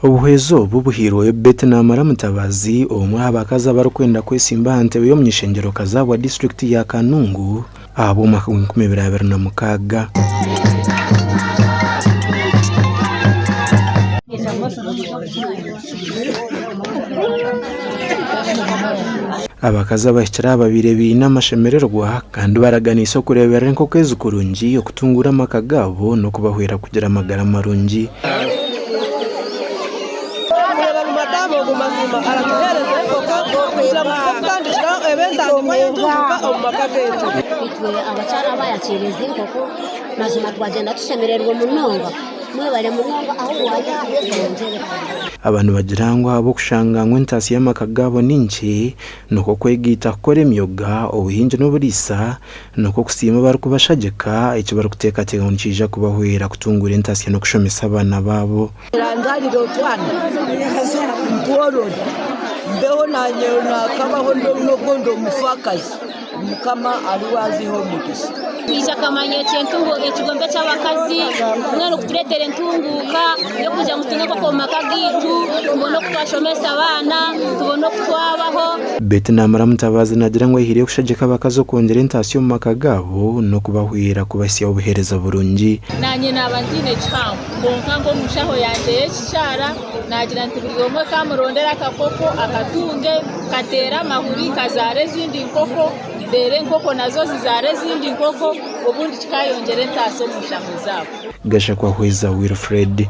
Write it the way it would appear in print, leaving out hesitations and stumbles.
Obuhwezi obu buhairweyo Betty Namara Mutabazi omwe aha bakazi abarikwenda kwesimba aha ntebe y'omuny'ishengyero-kazi ahabwa disiturikiti ya Kanungu ahabw'omwaka gw'enkumi ibiri 26. Abakazi abahikire aha babaire baine amashemererwa kandi baraganiise okureeberera enkoko ezi kurungi, okutunguura amaka gaabo n'okubahwera kugira amagara marungi. Itwe abakyara abayakiire ezi nkoko mazima twagyenda tushemererwe munonga. Mwebare munonga ahu waaya Yesu ayongyere. Aba nibagira ngu ahabw'okushanga ngu entaasya y'amaka gaabo ni nkye, nikwo kwegaita kukora emyoga, obuhingi n'oburiisa, nikwo kusiima abarikubashagika, eki barikuteekateeka ngu nikiija kubahwera kutunguura entaasya n'okushomesa abaana baabo. Nzarire otwana ntworore mbeho nanye nakabaho n'obwo ndi omufaakazi mukama ariwe aziha omugisha. Twija akamanya ekigombe ky'abakazi mbwenu kutureetera entunguuka y'okugira ngu tutunge enkoko omu maka gaitu, tubone oku twashomesa abaana, tubone oku twabaho. Betty Namara Mutabazi naagira ngu aihire kushagika abakazi okwongyera entaasya omu maka gaabo n'okubahwera kubahitsyaho obuheereza burungi. Naanye naaba ntaine kihango kwonka nk'omu nshaho yangye y'ekikyara naagira nti buri omwe kamurondere akakoko akatunge kateere amahuri kazaare ezindi nkoko reero enkoko nazo zizaare ezindi nkoko obundi kikaayongyera entaasa omu nshaho zaabo. Gashakwa Hweza Wilfred.